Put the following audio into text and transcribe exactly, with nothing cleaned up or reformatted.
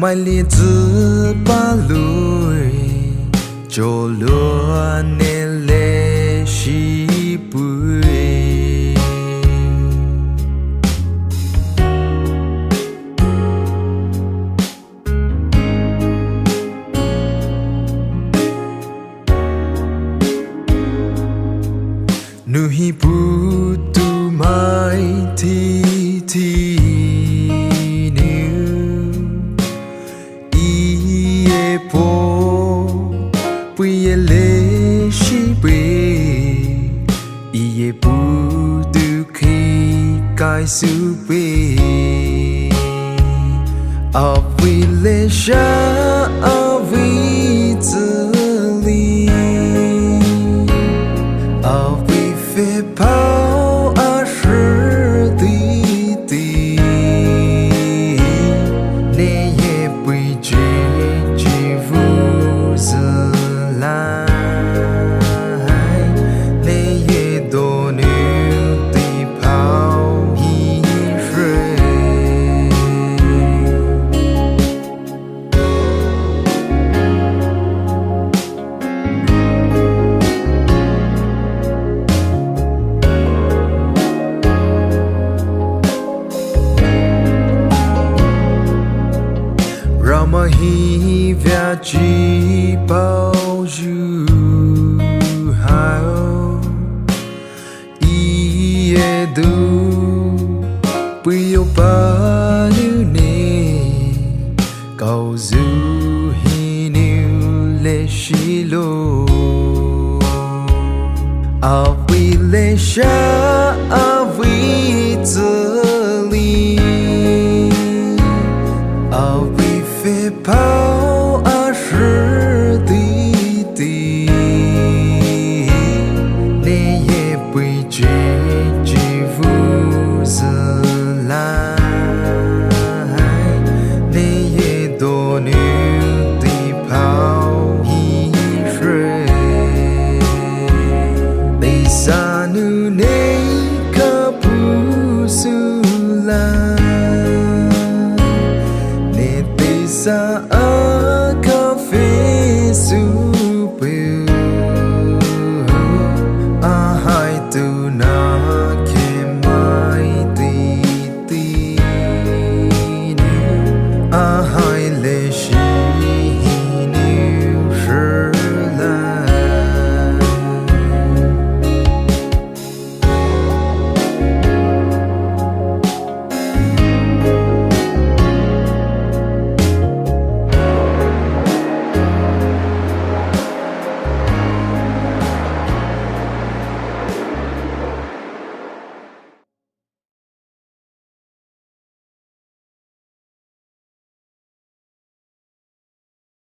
mai li zü pa lui, cho lua ne le shi pui. Nuhi putu mai ti ti niu. Iye po, puye le shi pui. Iye putu khi kai su pui. Avei le sha avei zü li. Avei fe pao a shi ti ti. Ne ye pui chi chi vu zü lai. Ne ye do nu ti pao hi shi. Ramai hi via chi pao zhu hao. Iye du pui yo pa lu ne, kao zu hi niu le shi lo. Avei le sha avei zü li. Avei fe pao a shi ti ti. Ne ye pui chi chi vu zü lai. Ne ye do nu ti pao hi shi. Te sa nu ne ka pu su lai. Ne te sa a ka fe su pui. A hai tu na